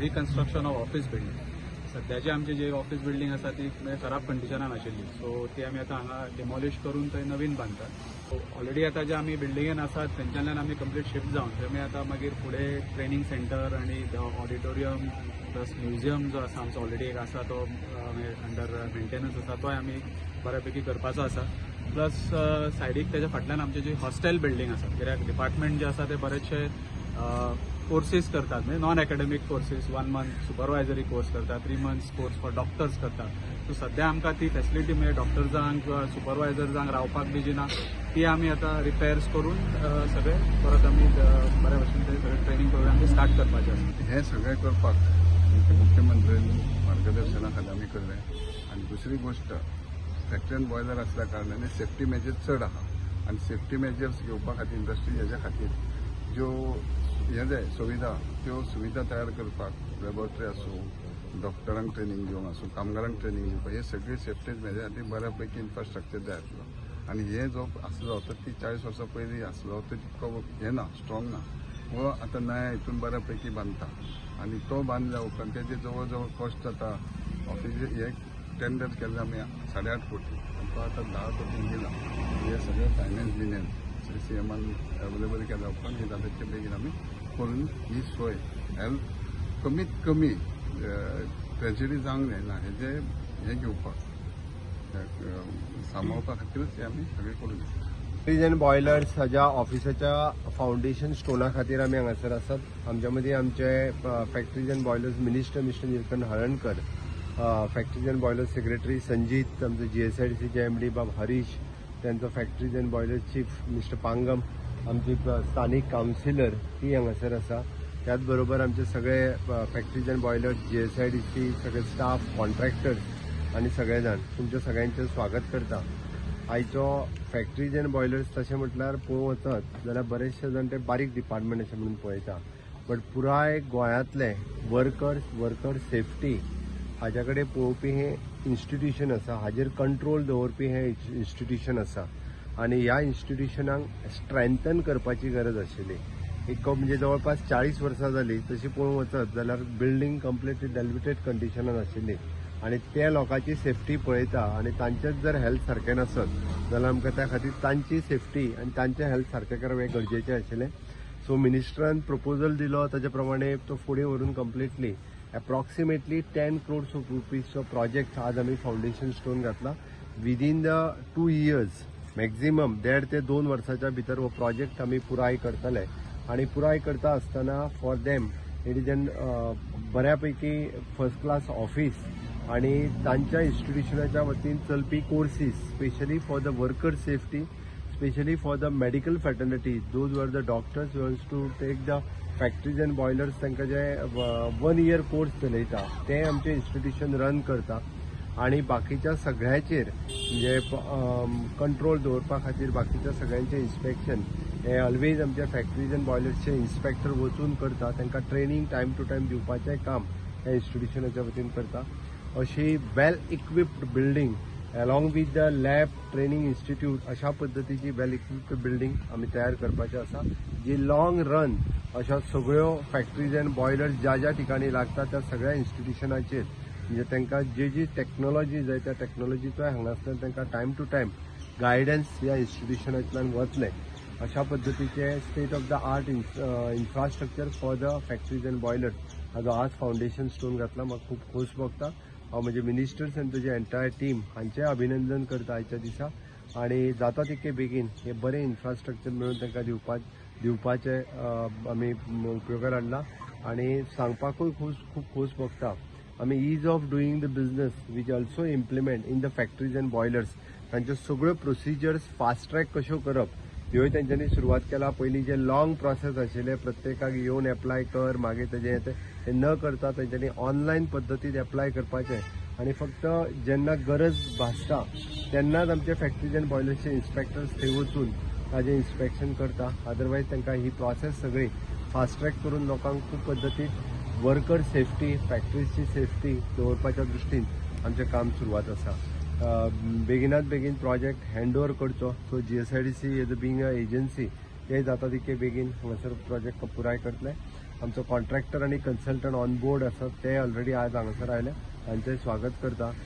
Reconstruction of office building. सद्याची आमची जी ऑफिस बिल्डींग आसा ती म्हणजे खराब कंडिशनान आशिल्ली, सो ती आमी आतां हांगा डिमॉलिश करून थंय नवीन बांदतात. ऑलरेडी आतां जे आमी बिल्डिंगेन आसात थंयच्यान आमी कंप्लीट शिफ्ट जावन थंय आतां मागीर फुडें ट्रेनींग सेंटर आनी ऑडिटोरियम प्लस म्युझियम जो आसा आमचो ऑलरेडी एक आसा, तो अंडर मेंटेनन्स आसा, तोय आमी बऱ्यापैकी करपाचो आसा. प्लस सायडीक तेच्या फाटल्यान आमची जी हॉस्टेल बिल्डींग आसा, कित्याक डिपार्टमेंट जे आसा ते बरेचशे कोर्सीस करतात, म्हणजे non academic courses, one month supervisory course करतात, 3 months course for doctors करतात. सो सद्या आमकां ती फेसिलिटी म्हणजे डॉक्टर्सांक किंवा सुपरवायझर्सांक रावपाक बी जी ना, ती आमी आतां रिपेर्स करून सगळे परत आमी बऱ्या भशेन ते सगळे ट्रेनींग प्रोग्राम स्टार्ट करपाचे आसा. हें सगळें करपाक मुख्यमंत्र्यांनी मार्गदर्शना खाला आमी करलें. आनी दुसरी गोश्ट, फॅक्टरी अँड बॉयलर आसल्या कारणान सेफ्टी मेजर्स चड आहा आनी सेफ्टी मेजर्स घेवपा खातीर इंडस्ट्री हेज्या खातीर ज्यो हें जाय सुविधा, त्यो सुविधा तयार करपाक लॅबोरेटरी आसूं, डॉक्टरांक ट्रेनींग दिवंक आसूं, कामगारांक ट्रेनींग दिवपाक, हे सगळे सेफ्टी मेजर खातीर बऱ्या पैकी इन्फ्रास्ट्रक्चर जाय आसलो. आनी हे जो आसलो तो ती 40 वर्सां पयलीं आसलो तो तितको हें ना, स्ट्रॉंग ना. हो आतां नया हितून बऱ्या पैकी बांदता आनी तो बांदल्या उपरांत तेजे जवळ जवळ कॉस्ट जाता, ऑफिस हे टेंडर केल्ले आमी 8.5 कोटी आनी तो आतां 10 कोटीन गेला. हे सगळे फायनान्स बिनेन्स सी एमान अवेलेबल केल्या उपरांत हे जाता तितके बेगीन आमी करून ही सोय हेल्प कमीत कमी ट्रेजडी जावंक जायना हेजे हें घेवपाक, सांबाळपा खातीरूच हें आमी सगळें करून घेतलें. फॅक्टरीज अँड बॉयलर्स हाज्या ऑफिसाच्या फावंडेशन स्टोना खातीर आमी हांगासर आसात. आमच्या मदीं आमचे factories and boilers minister mister Nilkanth Halarnkar, factories and boilers secretary Sanjeet, आमचे जीएसआयडीसीचे एमडी बाब हरीश, त्यांचो factories and boilers chief mister Pangam, आमची स्थानीक कावन्सिलर ती हांगासर आसा. त्याच बरोबर आमचे सगळे फॅक्टरीज अँड बॉयलर्स, जीएसआयडीसी सगळे स्टाफ, कॉन्ट्रॅक्टर्स आनी सगळे जाण, तुमच्या सगळ्यांचें स्वागत करता. आयचो फॅक्टरीज अँड बॉयलर्स तशें म्हटल्यार पळोवंक वचत जाल्यार बरेचशे जाण ते बारीक डिपार्टमेंट अशें म्हणून पळयता, बट पुराय गोंयांतले वर्कर्स, वर्कर सेफ्टी हाज्या कडेन पळोवपी हें इन्स्टिट्युशन आसा, हाजेर कंट्रोल दवरपी हें इन्स्टिट्युशन आसा आनी ह्या इन्स्टिट्युशनाक स्ट्रेंथन करपाची गरज आशिल्ली. एक म्हणजे जवळपास 40 वर्सां जाली. तशी पळोवंक वचत जाल्यार बिल्डींग कंप्लिटली डेलिबिटेड कंडिशनान आशिल्ली आनी ते लोकांची सेफ्टी पळयता आनी तांचेच जर हेल्थ सारकें नासत जाल्यार आमकां त्या खातीर तांची सेफ्टी आनी तांचें हेल्थ सारकें करप हें गरजेचें आशिल्लें. सो मिनिस्टरान प्रपोजल दिलो, ताजे प्रमाणे तो फुडें व्हरून कंप्लिटली एप्रॉक्सिमेटली 10 क्रोड्स ऑफ रुपीजचो प्रोजेक्ट आज आमी फावंडेशन स्टोन घातला. Within the 2 years, maximum 1.5 ते 2 वर्साच्या भितर हो प्रोजेक्ट आमी पुराय करतले. आनी पुराय करता आसतना for them it is an बऱ्यापैकी फर्स्ट क्लास ऑफिस आणि तांच्या इन्स्टिट्युशनाच्या वतीन चलपी courses, specially for the worker safety, specially for the medical fraternity, those are the doctors wants to take the factories and boilers, तांकां जे वन इयर कोर्स चलयता ते आमचें institution run करता. आणि बाकीच्या सगळ्याचेर म्हणजे कंट्रोल दवरपा खातीर बाकीच्या सगळ्यांचें इन्स्पेक्शन हे ऑलवेज आमच्या फॅक्टरीज अँड बॉयलर्सचे इन्स्पेक्टर वचून करता. तांकां ट्रेनींग टायम टू टायम दिवपाचें काम ह्या इन्स्टिट्युशनाच्या वतीन करता. अशी well equipped building along with the lab, training institute, अशा पद्दतीची वेल इक्विप्ड बिल्डींग आमी तयार करपाची आसा, जी लॉंग रन अशा सगळ्यो फॅक्टरीज अँड बॉयलर्स ज्या ज्या ठिकाणी लागता त्या सगळ्या इन्स्टिट्युशनाचेर, म्हणजे तांकां जी जी टॅक्नोलॉजी जाय त्या टॅक्नोलॉजीचोय हांगासल्यान तांकां टायम टू टायम गायडन्स ह्या इन्स्टिट्युशनांतल्यान वतलें, अशा पद्दतीचे state of the art infrastructure for the factories and boilers हाजो आज फावंडेशन स्टोन घातला. म्हाका खूब खोस भोगता. हांव म्हजे मिनिस्टर्स आनी तुजे एंटायर टीम हांचें अभिनंदन करता आयच्या दिसा आनी जाता तितके बेगीन हे बरें इन्फ्रास्ट्रक्चर मेळून तांकां दिवपाचें आमी उपयोगार हाडला. आनी सांगपाकूय खूब खूब खोस भोगता, आमी ease of doing the business which also implement in the factories and boilers, तांच्यो सगळ्यो प्रोसिजर्स फास्ट ट्रॅक कश्यो करप ह्योय तेंच्यांनी सुरवात केला. पयलीं जे लॉंग प्रोसेस आशिल्ले, प्रत्येकाक येवन एप्लाय कर, मागीर तेजें तें, हें न करता तेंच्यांनी ऑनलायन पद्दतीन एप्लाय करपाचें आनी फक्त जेन्ना गरज भासता तेन्नाच आमचे फॅक्टरीज अँड बॉयलर्सचे इन्स्पेक्टर्स थंय वचून ताजें इन्स्पेक्शन करता. अदरवायज तांकां ही प्रोसेस सगळी फास्ट ट्रॅक करून लोकांक खूब पद्दतीन वर्कर सेफ्टी, फॅक्टरीजची सेफ्टी दवरपाच्या दृश्टीन आमचें काम सुरवात आसा. बेगिनात बेगीन प्रोजेक्ट हँड ओवर करचो. So GSIDC as a being a agency ते जाता तितके बेगीन हांगासर प्रोजेक्ट पुराय करतले. आमचो कॉन्ट्रॅक्टर आनी कन्सल्टंट ऑन बोर्ड आसात, ते ऑलरेडी आज हांगासर आयले, तांचें स्वागत करता.